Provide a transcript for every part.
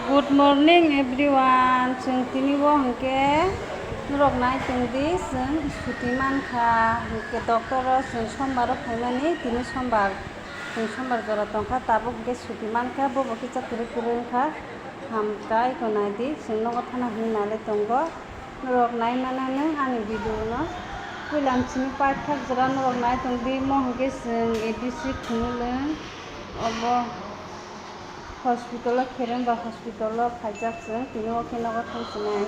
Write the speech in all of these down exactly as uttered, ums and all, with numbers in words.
Good morning everyone. Chwng tini bo hwnkhe norok nai tong di, chwng suti mankha, hwnkhe doctor o chwng sombar o phaimani, tini sombar, chwng sombar jora tongkha, tabuk hwnkhe suti mankha, bobo kisa kwrwi kwrwi wngkha, hamkha eko nai di, chwng nogo thana hinwi nai le tongo. Norok nai mananw ani video no. Puila ang simi paithak jora norok nai tong di, mo hwnkhe chwng A D C Khumulwng obo hospital o, Kheremba hospital o phaijak chwng, tini o khe nogo thang sinai.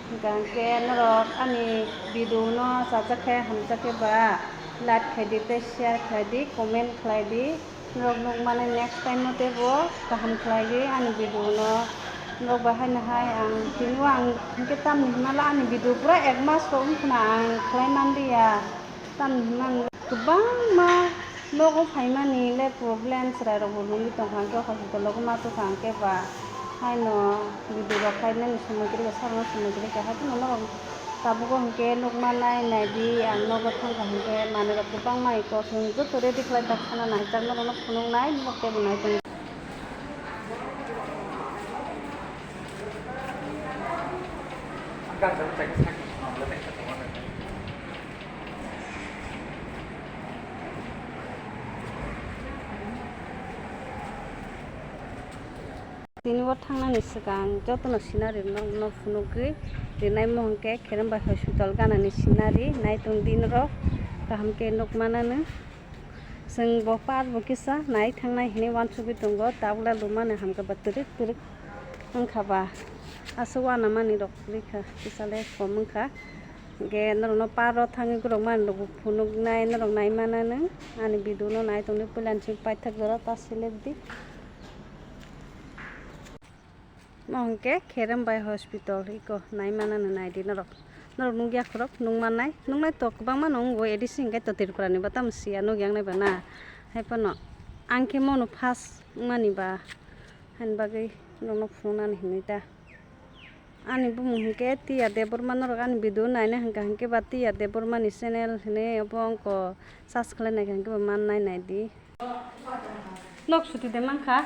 Hwnkha hwnkhe norok ani video no chajak khe hamjak khe ba like khai di tei share khai di, comment khlai di. Norok nukmani next time o teibo kaham khlaiwi ani video no norok bai haino hai ang tini o ang hwnkhe tamni hwnmala ani video pura ek mas rok wngkhwna ang khlai manliya. Tamni hwnmani kwbangma nogo phaimani le problem chwrairokbo lungwi tongkha hwnkhe hospital o ma tongkha hwnkhe ba haino video rok khainani somoi kwrwi ba sakno somoi kwrwi kha haikhe norok. Tabuk o hwnkhe nukma nai naidi, ang nogo thangkha hwnkhe manwirok kwbangma eko, chwng joto ready khlai tak sana naijakno norokno phunuknai, norok teibo nai tong. Tini o thangnani swkang jotono scenery no, no phunugwi rinai, mo hwnkhe Kherembai hospital ganani scenery nai tong di norok kaham khe nuk mananw. Chwng bo par bo kisa nai thangnai hinwi uansugwi tongo, tabukle lumani hamkhe ba twrwk twrwk wngkha ba aswk uanamani rok rikha kisa le kom wngkha. Hwnkhe norokno par o thangwi borok manwi rokbo phunuknai norok nai mananw ani video no nai tongdi, puilani simi paithak jora ta select di. Mo hwnkhe Kherembai hospital iko nai mananw nai di norok. Norok nukya khorok nukmannai, nuknai to kwbangma no wngo, A D C hwnkhe to Tripura ni ba tamo siya nukya wngnai ba na. Haiphano ang khe mono first wngmani ba, haini bagwi norokno phunuknani hinwi ta. Ani bumung hwnkhe Tiya Debbarma, norok ani video naina hwnkha hwnkhe ba Tiya Debbarma ni channel hinwi obo wngkha, search khlai naikha hwnkhe ba mannai nai di. Nok suti de mankha.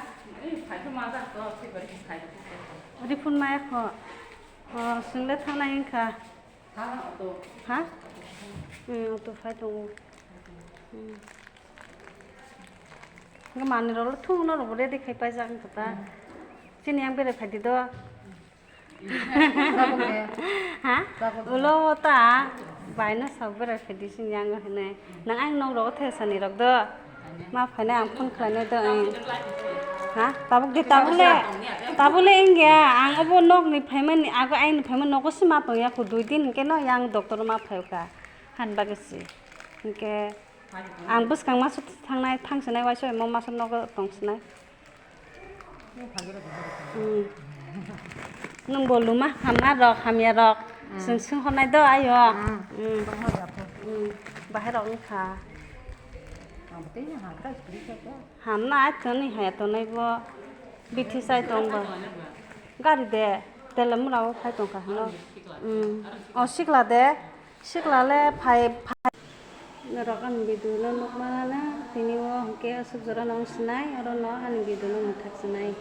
Rifun maya kho. O, swngde thangnai wngkha. Ha? Hmm, auto phai tongo. Hmm. Wngkha manwi rok thung no rok ready khai paijak wngkha ta. Chini yang berai phai di do. Ha? Ulo ta bai no sak berai phai di sini yang hinwi. Nang ang nok rogo thesani rok do. Ma phainai ang phone khlainai do ang. Ha? Tabuk di tabuk le. Tabuk le wngya ang obo nok ni phaimani ago aini phaimani nogo se ma tongya kho dui din hwnkhe no yang doctor ma phaikha. Han bagwi se. Hwnkhe ang bwskang maso thangnai thangsinai waisa mo maso nogo tongsinai. Hmm. Nwng bo luma hamya rok, hamya rok. Hmm. Chwng swng hornai do ayo. Hmm. Hmm. Tong hor ya pho. Hmm. Bahai rok wngkha. Ang bo tei hang kra suri khe khe. Hamna ai thani haya tonai bo. Bithi sai tong ba. Gari de. Tele mura o phai tong kha hano. Hmm. O sikla de. Sikla le phai, phai. Norok ani video no nukmana, tini o hwnkhe aswk jora no wng sinai, oro no ani video no mwthak sinai.